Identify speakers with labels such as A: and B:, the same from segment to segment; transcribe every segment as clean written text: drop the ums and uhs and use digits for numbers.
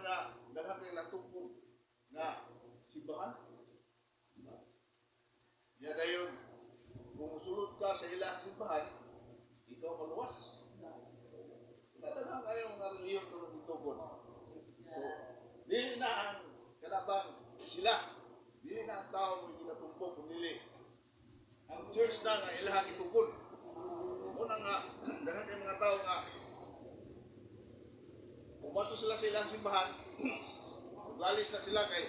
A: nga daghan kay natukod nga simbahan. Diba? Ya dayon, kung musulod ka sa ilang simbahan, ikaw maluwas. Daghan kayo mga relihiyon karon gitukod. So, dili na ang kanabang sila, dili na ang tao mo ginatumbok kung dili ang church na nga ilahang itukod. Una nga, daghan kay mga tao nga kung sila sa ilang simbahan, lalis na sila kay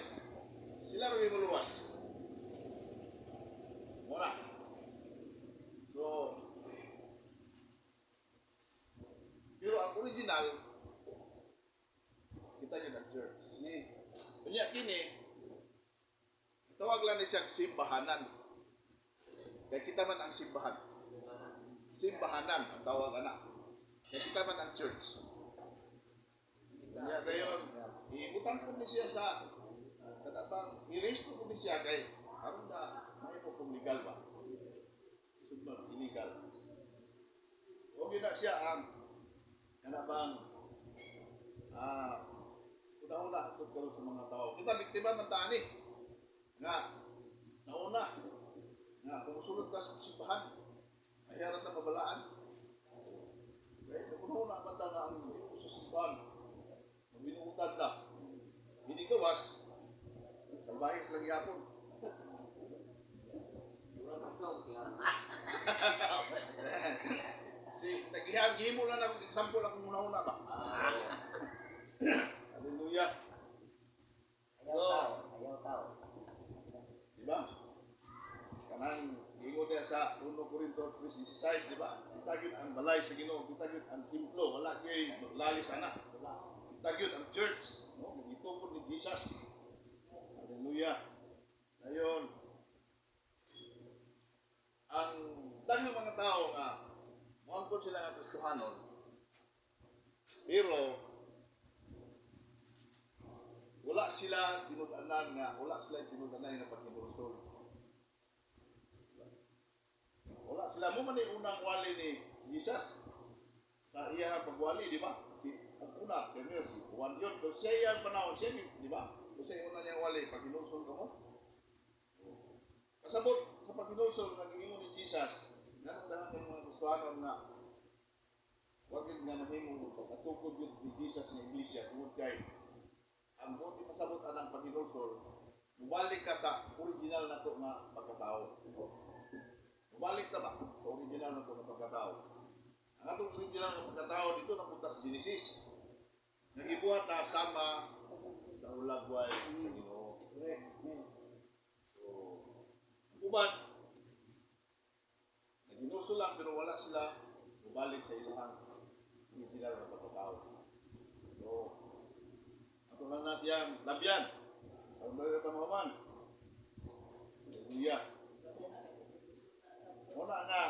A: sila rin muluwas. Muna. So, pero ang original, kita niyo ng church. Kanya kini, tawag lang ni siya simbahanan. Kaya kita man ang simbahan. Simbahanan ang tawag ana. Kaya kita man ang church. Kanya dayon, ibutang ko ni siya sa kanabang i-restore ko ni siya kay aron na mahimo kong legal ba. Isugnon, illegal. O yun na siya ang kanabang una-una hangtod karon sa mga tao. Kita biktima man ta ani nga sa una nga kung musulod ka sa simbahan, ayaran na mabalaan. Kaya una man ta nga ang sa simbahan, mabinuutan ka. Hindi gawas, salbahis lang yapon. Si nagihag gihimo lang ako example akong una-una ba. Hallelujah.
B: Ayaw tao, ayaw tao.
A: Di ba? Kanang giingon niya sa 1 Corinto 3:16, di ba? Kita gyud ang balay sa Ginoo, kita gyud ang templo, wala gyud lalis ana. Kita gyud ang church, no? Gitukod ni Jesus. Hallelujah. Dayon, ang daghang mga tao nga moangkon sila nga Kristohanon, pero wala sila tinud-anan nga wala sila tinud-anan nga paghinulsol. Wala sila mo man ni unang wali ni Jesus sa iyang pagwali, di ba? Si ang una, primero si Juan yun. Pero siya iyang panahon siya, di ba? Kung siya una niyang wali, paghinulsol ka mo. Kasabot sa paghinulsol nga giingon ni Jesus, nganong dahang ng mga Kristohanon nga wag yun nga mahimong pagkatukod yun ni Jesus nga iglesia tungod kay ang buti masabot anang paghinulsol, mubalik ka sa original nato nga pagkatao. Mubalik ta ba sa original nato nga pagkatao? Ang atong original nga pagkatao dito napunta sa Genesis. Nagibuhat ta sama sa hulagway sa Ginoo. So, ang uban, naghinulsol lang pero wala sila mubalik sa ilahang original nga pagkatao. So, ato na na siyang labyan. Aron dali ta mahuman. Hallelujah. Muna nga,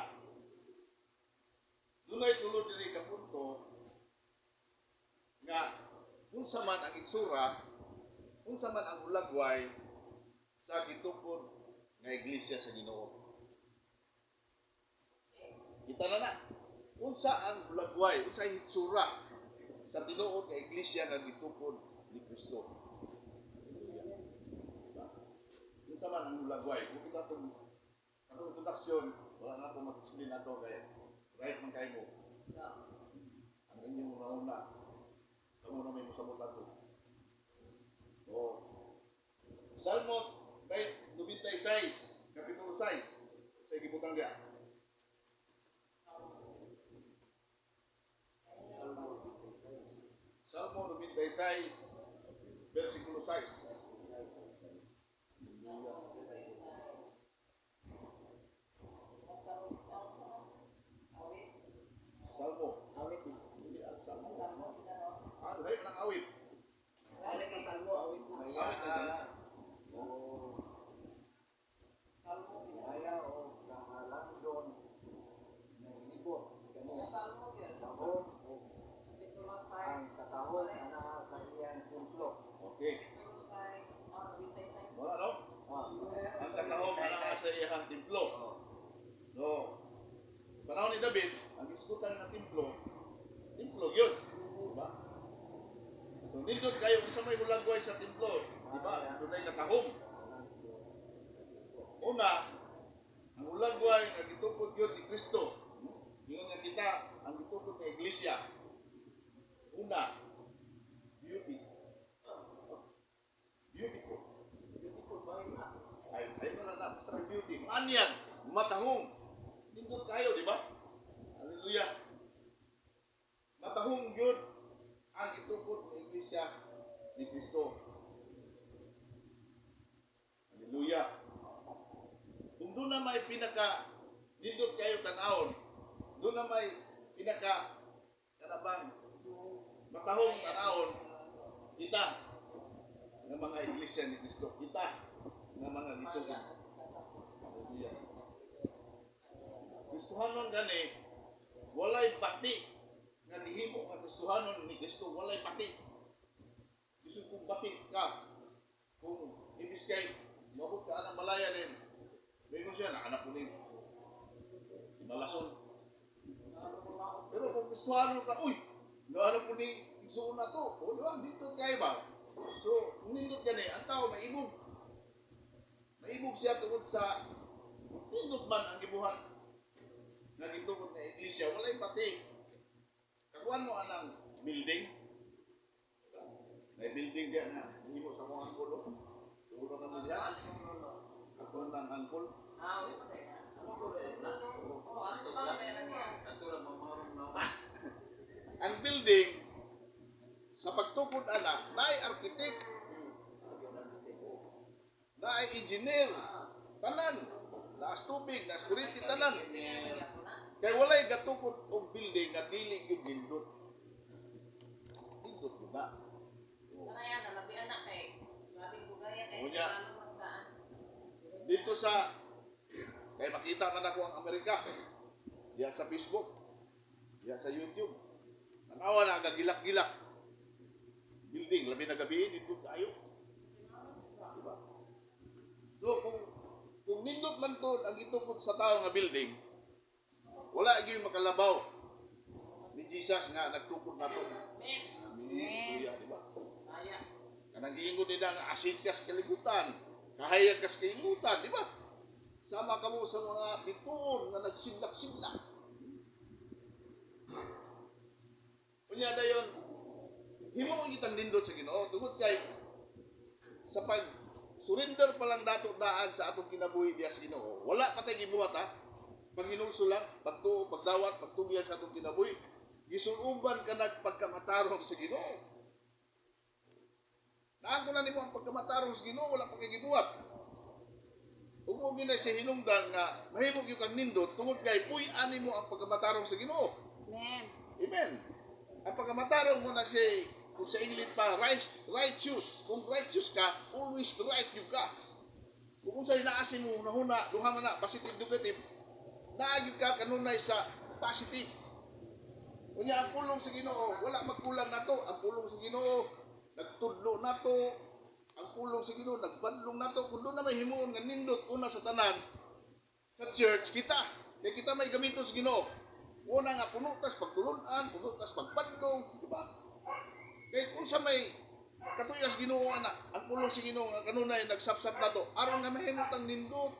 A: dunay tulo diri ka punto nga unsa man ang itsura, unsa man ang hulagway sa gitukod nga iglesia sa Ginoo. Kita na na. Unsa ang hulagway, unsa ang itsura sa tinuod nga iglesia nga gitukod ni Kristo. Hallelujah. Diba? Unsa man ang hulagway, kung kita atong introduction, wala na ako mag-explain ato kay right man kay mo. Ang inyong una-una, kamo na may musabot ato. So, Salmo 96, Kapitulo 6, sa gibutang diya. Salmo 96, versikulo 6. Salmo.
B: Awit na.
A: Hindi ang Salmo. Ah, layo ng awit.
B: Awit na salmo, awit na.
A: Awit na siya.
C: O kaya o kahalangdon naglibot kaniya kahon o ang katahom anaa sa iyang templo.
A: Okay. Wala, no? Ang katahom anaa sa iyang templo. So, panahon ni David, ang iskutan ng templo, templo yun. Diba? So, Nindot kayo unsa may hulagway sa templo, di ba? Dunay katahom. Una, ang hulagway nga gitukod gyud ni Kristo. Ingon nga kita ang gitukod nga iglesia. Una, beauty. Beautiful.
D: Beautiful ba yun?
A: Ay, ay na na, basta may beauty. Maanyag, matahong. Nindot kayo, di ba? Hallelujah. Matahong yun ang gitukod ng iglesia ni Kristo. Hallelujah. Kung doon na may pinaka nindot kayo tan-awon, doon na may pinaka kanabang matahong tan-awon, kita ng mga iglesia ni Kristo. Kita ng mga gitukod. Hallelujah. Kristohanon gani, walay bati nga gihimo nga Kristohanon ni Kristo, walay bati. Bisan kung bati ka, kung ibis kay moabot ka anang malaya din, Mingon siya, naanak ko din. Malason. Pero kung Kristohanon ka, uy, naanak ko ni igsuon na to. O, di ba? Dito kayo ba? So, kung nindot gani, ang tao maibog. Maibog siya tungod sa nindot man ang gibuhat nga gitukod nga iglesia, walay bati. Kakuan mo anang building. May building diyan nga himo sa akong angkol. Oh. Turo na diya. Ako nang angkol.
B: Ah, uy, patay na. Oh, ato ka meron niya.
A: Ang building sa pagtukod ana, naay architect, naay engineer, tanan, naas tubig, naas kuryente, tanan. Kay walay gatukod og building nga dili gyud nindot. Nindot gyud na.
B: Kanaya na, labi anak kay. Grabe bugaya kay.
A: Unya.
B: Tagalog magdaan.
A: Dito sa kay makita man ako ang Amerika. Diya sa Facebook, diya sa YouTube. Tanawa na ang gilak-gilak. Building, labi na gabi, nindot kayo. Diba? So kung nindot man to ang gitukod sa tao nga building, wala gyud makalabaw ni Jesus nga nagtukod nato.
B: Amen.
A: Amen. Di ba?
B: Saya.
A: Kanang giingon nila nga asin kas kalibutan, kahayag kas kalibutan, di ba? Sama kamo sa mga bituon nga nagsidlak-sidlak. Unya dayon, himo kitang nindot sa Ginoo tungod kay sa pag surrender pa lang dato daan sa atong kinabuhi diya sa Ginoo. Wala pa tay gibuhat ha. Paghinulsol lang, pagtuo, pagdawat, pagtugyan sa atong kinabuhi. Gisuloban ka nagpagkamatarong sa Ginoo. Naangko na nimo ang pagkamatarong sa Ginoo, wala pa kay gibuhat. Ug mo ginay sa hinungdan nga mahimo gyud kang nindot tungod kay puy-an nimo ang pagkamatarong sa Ginoo.
B: Amen.
A: Amen. Ang pagkamatarong mo na si kung sa English pa right, righteous. Kung righteous ka, always right gyud ka. Kung unsay naasi mo hunahuna, duha man na positive, negative, naa gyud ka kanunay sa positive. Unya ang pulong sa Ginoo, wala magkulang nato. Ang pulong sa Ginoo nagtudlo nato. Ang pulong sa Ginoo nagbadlong nato. Kung doon na may himuon nga nindot una sa tanan sa church kita. Kay kita may gamiton sa Ginoo. Una nga puno tas pagtulun-an, puno tas pagbadlong, di ba? Kay kung sa may katuyas Ginoo ana, ang pulong sa Ginoo nga kanunay nagsapsap nato aron nga mahimong tang nindot.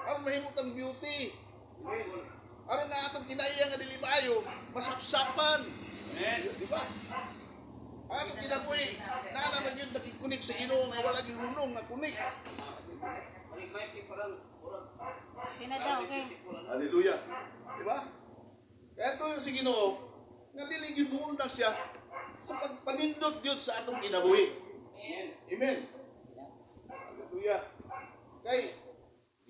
A: Aron mahimong tang beauty. Aron nga atong kinaiya nga dili maayo, masapsapan. Di ba? Ang atong kinabuhi, naa naman yun nakikunik sa Ginoo nga wala gyud hunong nga kunik.
E: Okay na daw, okay.
A: Hallelujah. Di ba? Kaya ito yung si Ginoo, nga dili gyud muundang siya sa pagpanindot gyud sa atong kinabuhi.
B: Amen.
A: Amen. Hallelujah. Kay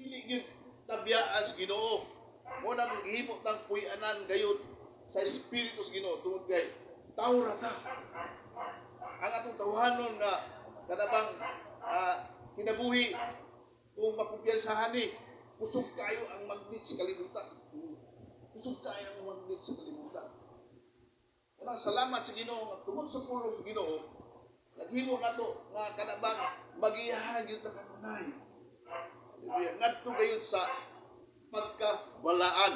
A: dili gyud tabiyaan sa Ginoo. Mo na gihimo tang puy-anan gayud sa espiritu sa Ginoo tungod kay tawo ra ta. Ang atong tawhanon nga kanabang kinabuhi kung makumpiyansahan ni kusog kayo ang magnet sa kalibutan. Kusog kayo ang magnet sa kalibutan. Unang salamat sa Ginoo nga tungod sa pulong sa Ginoo naghimo nato nga kanabang magiyahan gyud ta kanunay. Hallelujah. Ngadto gayud sa pagkabalaan.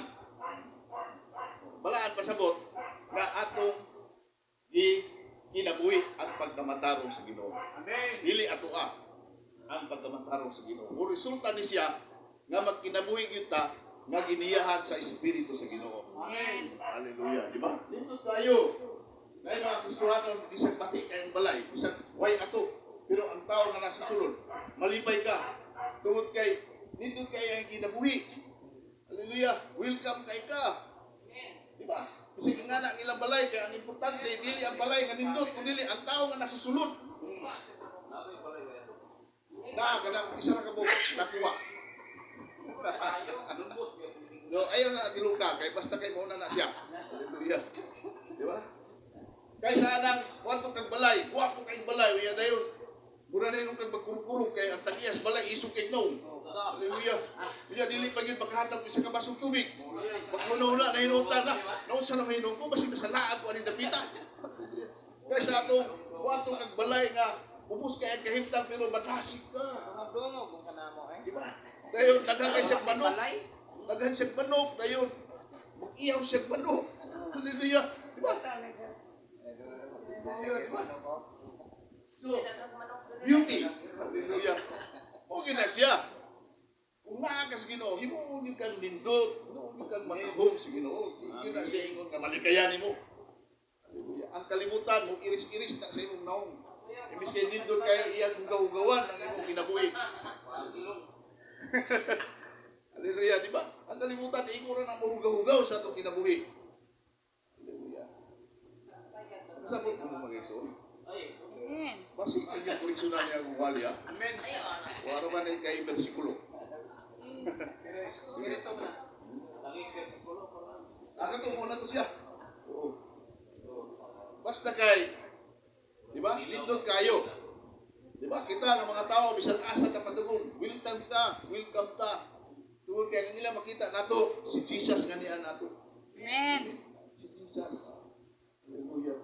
A: Balaan pasabot nga atong gi Kinabuhi ang pagkamatarong sa Ginoo.
B: Amen.
A: Dili atoa ang pagkamatarong sa Ginoo. Mo resulta ni siya nga magkinabuhi gyud ta nga giniyahan sa espiritu sa Ginoo.
E: Amen.
A: Hallelujah, di ba? Dito tayo. Dahil mga Kristohanon, bisag bati kayong balay, bisag way ato. Pero ang tao nga nasa sulod, malipay ka. Tungod kay, nindot kay ang kinabuhi. Hallelujah. Welcome kay ka. Di ba? Bisag nga na ang ilang balay, kaya ang importante, dili ang balay nga nindot, kundi dili ang tao nga nasa sulod. Na, kanang isa ra ka buok, nakuha. No, ayaw na tiluka, kay basta kay mauna na siya. Hallelujah. Di ba? Kay sa anang wato kag balay, guwapo kay balay, uya dayon. Mura na yun kag magkurkurog kay ang tagiyas balay isog kay no. Hallelujah. Uya dili pa gyud makahatag isa ka basong tubig. Paghunaw na nahinutan na. Naunsa na mahinom ko basig sa laag ko ani dapita. Kay sa atong wato kag balay nga ubos kay ang kahimtang pero madasig ka.
B: Madungog kung kanamo eh.
A: Di ba? Dayon daghan kay siyang manok.
B: Balay.
A: Daghan siyang manok dayon. Mag-ihaw siyang manok. Hallelujah. Di ba? So, beauty. Hallelujah. Okay na siya. Kung naa ka sa Ginoo, himuon gyud kang nindot, himuon gyud kang makahom sa Ginoo. Yun na siya ingon nga malikayan nimo. Hallelujah. Ang kalibutan mo iris-iris na sa imong naong. Imbis kay nindot kayo iyang hugaw-hugawan ang imong kinabuhi. Hallelujah, di ba? Ang kalibutan ingon ra na mohugaw-hugaw sa atong kinabuhi. Hallelujah. Kasabot mo mga igsoon.
E: Amen.
A: Basi kanya koleksyonan niya ang wali ha.
B: Amen.
A: Wala man ay kay bersikulo.
B: Spirito na.
A: Aka to muna to siya. Oo. Basta kay, di ba? Lindot kayo. Di ba? Kita nga mga tao bisan asa ta padungog, welcome ta, welcome ta. Tungod kay ang nila makita nato si Jesus nga niya nato.
E: Amen.
A: Si Jesus. Hallelujah.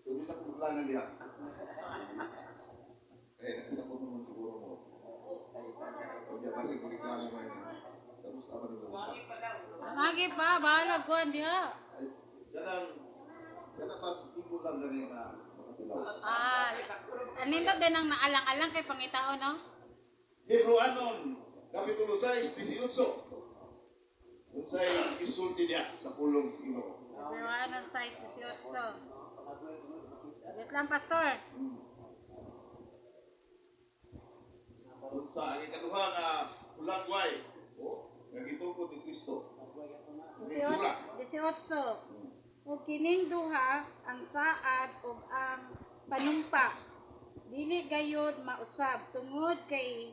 A: So, di sa kumplanan niya. Eh, sa mo naman siguro mo. O diya, kasi kung reklamo mo yun. Tapos, ama nila.
E: Magi pa, bahala ko diha.
A: Ay, kanang pag tingko lang gani na makatilaw.
E: Ah, anindot din ang naalang-alang kay pangitao, no?
A: Hebrew anon, Kapitulo 6, 18. Unsay gisulti niya sa pulong sa Ginoo.
E: Hebrew 6:18. Wait lang, Pastor.
A: Unsa ang ikaduha nga hulagway o nga gitukod ni Kristo.
E: 18. Ug kining duha ang saad ug ang panumpa dili gayod mausab tungod kay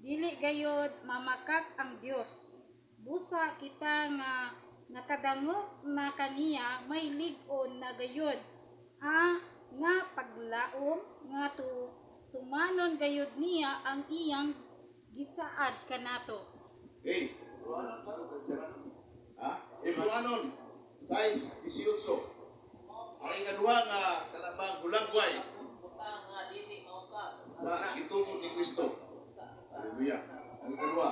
E: dili gayod mamakak ang Dios. Busa kita nga nakadangop na kaniya may lig-on na gayod a nga paglaom nga tu tumanon gayod niya ang iyang gisaad kanato.
A: Okay. Ha? Hebrew anon 6, 18. Ang ikaduha nga kanabang hulagway sa gitukod ni Kristo. Hallelujah. Ang ikaduha,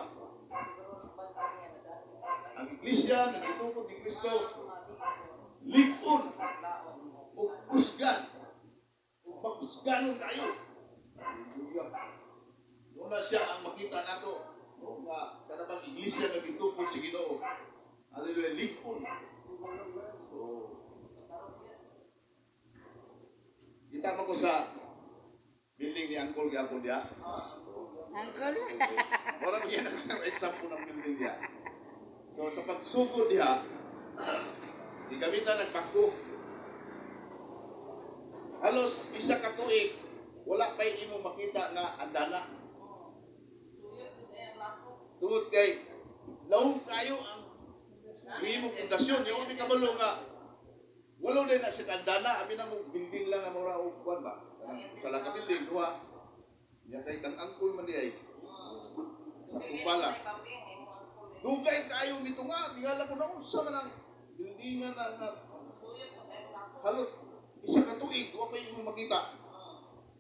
A: ang iglesia nga gitukod ni Kristo lig-on ug kusgan ug makusganon kayo. Hallelujah. Muna siya ang makita nato, no, nga kanabang iglesia nga gitukod sa Ginoo. Hallelujah, lig-on. So, kita mo ko sa building ni Uncle gyapon diya.
E: Uncle.
A: Mura mo yan ang example ng building diya. So sa pagsugod diha, gamitan nagbako. Halos isa ka tuig, wala pa'y imo makita nga andana. Tungod kay lawom kayo ang imo pundasyon, yung mi kabalo nga walo din na sa andana, abi na mo building lang nga mura og kuan ba. Kanang usa lang ka building duha. Nya kay kang angkol man di ay. Sa kumpala. Dugay kayo nito nga, tingala ko na unsa man ang buildingan na nga halot isa ka tuig wa pa imo makita.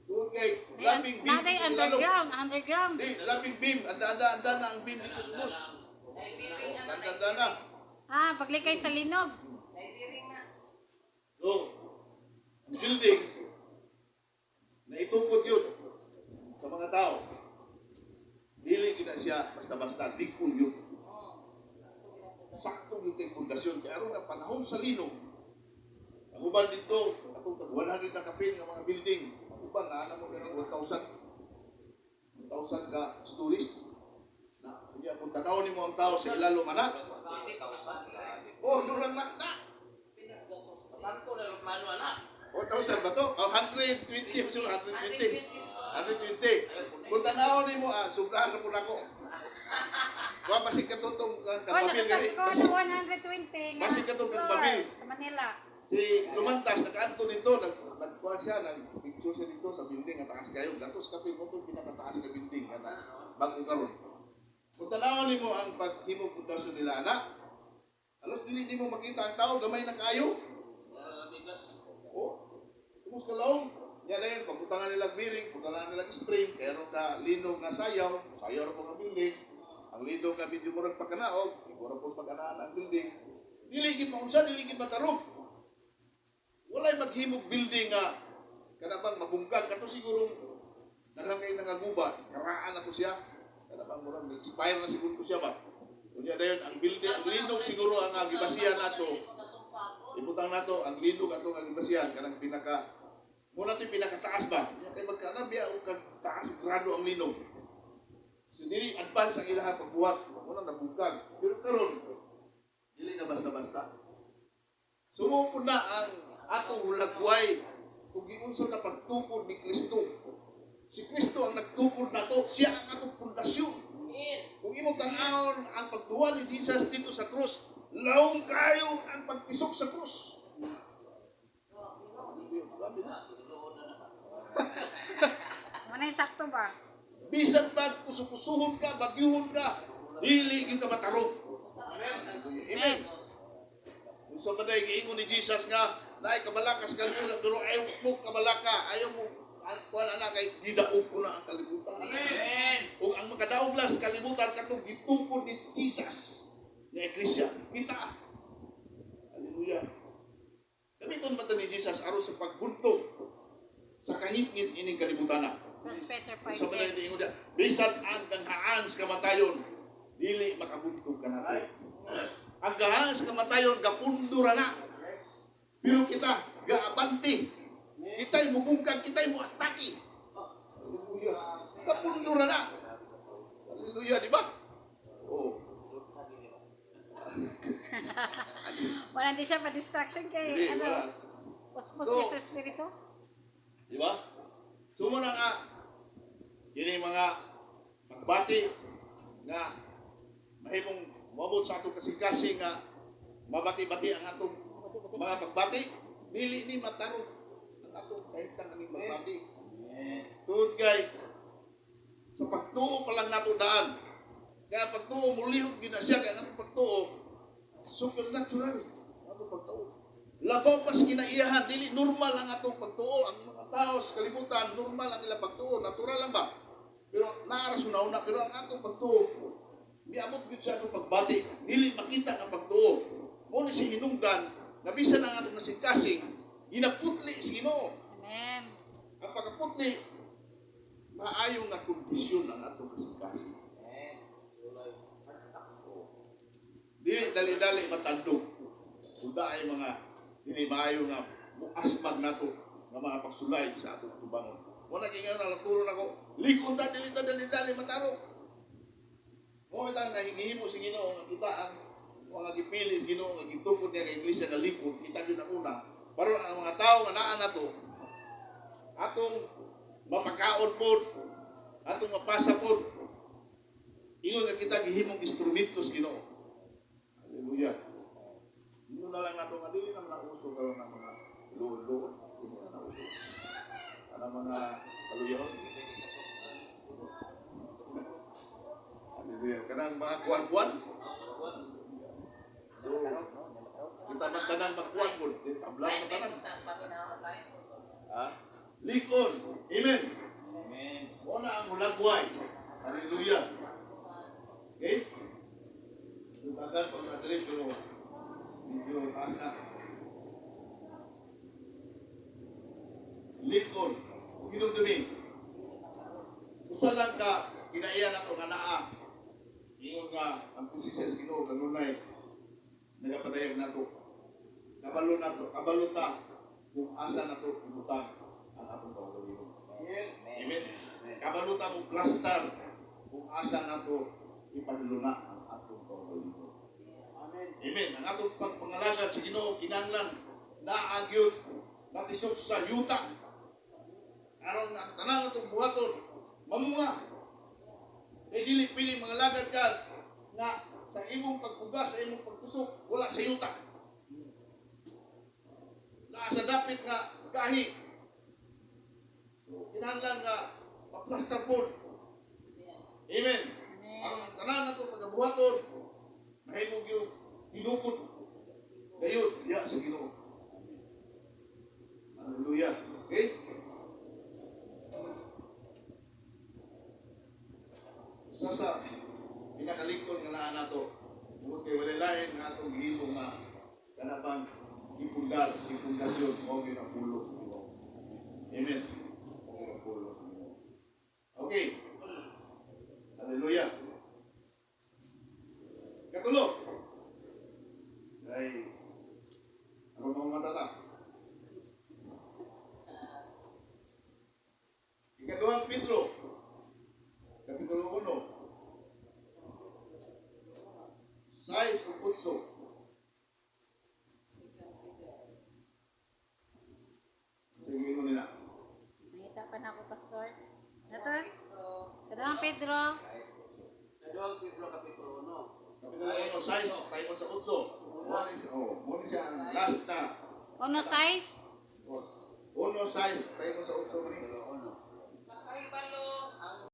A: Tungod kay labing beam
E: Naday
A: dito sa lalom.
E: underground, underground.
A: Di, labing beam, anda anda na ang beam dito sa bus. Anda anda na.
E: Ah, paglikay sa linog.
A: So, ang building Gitukod yun sa mga tao. Dili gina siya basta-basta, likon yun. Sakto yun kay pundasyon. Kaya aron nga panahon sa linog, ang uban dito, atong tag 100 na kapin nga mga building, ang uban na mo ganun 1,000. 1,000 ka stories. Na, hindi kung tanaw nimo ang tao sa ilalom anak. Oh, durang na na.
B: Santo na yung plano, anak.
A: 1,000 ba to? Oh, 120, siguro 120. 120. Kung tanaw nimo, sobrahan na po nako. Wa basig katutong
E: Oh,
A: kang papel gani.
E: nakasakto ko
A: Basig
E: sa 120 nga
A: basig katong kang
E: floor
A: papel.
E: sa Manila.
A: Si Lumantas nakaadto dito, nagkuha siya, nag-picture siya dito sa building nga taas kayo. Gatos kapil mo itong pinakataas nga building nga na bago karon. Kung tanaw nimo ang paghimo pundasyon nila anak, alos dili nimo makita ang tao gamay na kayo. Oh, tumus ka laong. Nya na yun, pagbutangan nila biring, pagbutangan nila spring, kaya ron ka linog nga sayaw, sayaw ra po nga building. Ang linog nga medyo murag pagkanaog, murag po pagkanaan ang building. Dili gid maunsa, dili gid matarog. Walay maghimog building nga kana bang mabungkag kato siguro daghang kay nangaguba, karaan na to siya. Kana bang murag expire na siguro to siya ba. Unya dayon ang building, ang linog siguro ang gibasihan nato. Ibutang nato ang linog ato nga gibasihan kanang pinaka muna to yung pinakataas ba. Unya kay magkana biya og kag taas grado ang linog. So dili advance ang ilaha pagbuhat, muna nabungkag. Pero karon dili na basta-basta. Sumuko na ang atong hulagway kung giunsa na pagtukod ni Kristo. Si Kristo ang nagtukod nato, siya ang atong pundasyon. Kung imong tan-awon ang pagduwa ni Jesus dito sa krus, lawom kayo ang pagtisok sa krus. Grabe na.
E: Muna yung sakto ba?
A: Bisan ba kusukusuhon ka, bagyuhon ka, dili gyud ka matarog. Amen. Unsa man day giingon ni Jesus nga naay kabalakas ka pero ayaw mo kabalaka, ayaw mo kuan ana kay gidaog ko na ang kalibutan.
B: Amen.
A: Ug ang makadaog lang sa kalibutan katong gitukod ni Jesus nga iglesia. Kita. Hallelujah. Gamiton man ta ni Jesus aron sa pagbuntog sa kahitngit ining kalibutan na.
E: First Peter
A: Sa mga
E: 5:10.
A: ingon niya, bisan ang ganghaan sa kamatayon, dili makabuntog ka nato. Ang gahaan sa kamatayon, gapundura na. Pero kita, gaabante. Kita'y mubungkag, kita'y muatake. Hallelujah. Gapundura na. Hallelujah, di ba? Oh.
E: Wala di siya pa-distraction kay
A: Hindi,
E: ano,
A: wala.
E: puspos
A: So,
E: siya sa espiritu.
A: Di ba? So muna nga, kini mga pagbati nga mahimong moabot sa atong kasing-kasing nga mabati-bati ang atong mga pagbati, dili ni matarong ang atong kahimtang aning pagbati. Tungod kay sa pagtuo pa lang nato daan. Kaya pagtuo mulihok gid na siya kay ang atong pagtuo supernatural ang atong pagtuo. Labaw pas kinaiyahan, dili normal ang atong pagtuo. Ang mga tao sa kalibutan, normal ang ilang pagtuo, natural lang ba? Pero naara una pero ang atong pagtuo, miabot gyud sa atong pagbati, dili makita ang pagtuo. Mo ni si hinungdan, na bisan ang atong nasingkasing, ginaputli sa Ginoo.
E: Amen.
A: Ang pagkaputli, maayo nga kondisyon ang atong kasing-kasing. Dili dali-dali matandog. Suda ay mga dili maayo nga muasmag nato nga mga pagsulay sa atong tubangon. Mo na kingayon na turo nako, likod ta dili ta dali-dali matarong. Mo kita nga hingihimo sa Ginoo nga kita ang mga gipili sa Ginoo nga gitukod niya kay iglesia nga likod, kita gyud ang una. Para ang mga tawo nga naa nato atong mapakaon pod, atong mapasa pod. Ingon nga kita gihimong instrumento sa Ginoo. Hallelujah. Ino na lang nato nga dili naman ang uso karon ng mga luod-luod, dili na nauso. Ana mga kaluyaon. Hallelujah. Kanang mga kuwan-kuwan. So, kita man tanan magkuwan pod, di tabla man tanan. Ha? Likon. Amen.
B: Amen.
A: Mo na ang hulagway. Hallelujah. Okay? Tagal pag nadiri pero medyo taas na. Likon. Kung Hinumdumi, usa lang ka kinaiya nato nga naa. Ingon nga ang presensya sa Ginoo kanunay nagapadayag nato. Kabalo nato, kabalo ta kung asa nato ibutang ang atong kaugalingon. Amen. Kabalo ta mo plastar kung asa nato ipadluna ang atong kaugalingon.
C: Amen.
A: Amen. Ang atong pagpangalagad sa Ginoo kinahanglan naa gyud natisok sa yuta. Aron nga ang tanan natong buhaton mamunga. Kay dili pili mangalagad ka nga sa imong pagpugas, sa imong pagtusok, wala sa yuta. Naa sa dapit nga gahi. So, kinahanglan nga maplastar pod. Amen.
E: Amen.
A: Aron ang tanan nato pagabuhaton, mahimo gyud hinukod gayud diha sa Ginoo. Hallelujah. Okay? Usa sa pinakalikon nga naa nato, tungod kay walay lain nga atong gihimo nga kanabang ipundar, ipundasyon, mao gyud ang pulong sa Ginoo. Amen. Mao gyud ang pulong sa Ginoo. Okay. Hallelujah. Katulo. Kay aron mga matata. Ikaduhang Pedro, Kapitulo 1, 6 ug 8. Sige, ingon nila.
E: Nangita pa na ako, Pastor. Nato? Kaduhang Pedro.
B: Kaduhang Pedro Kapitulo 1.
A: Kapitulo 1, 6, tayo sa 8. Mo ni siya ang last na.
E: 1:6.
A: 1, 6, tayo sa 8 ni.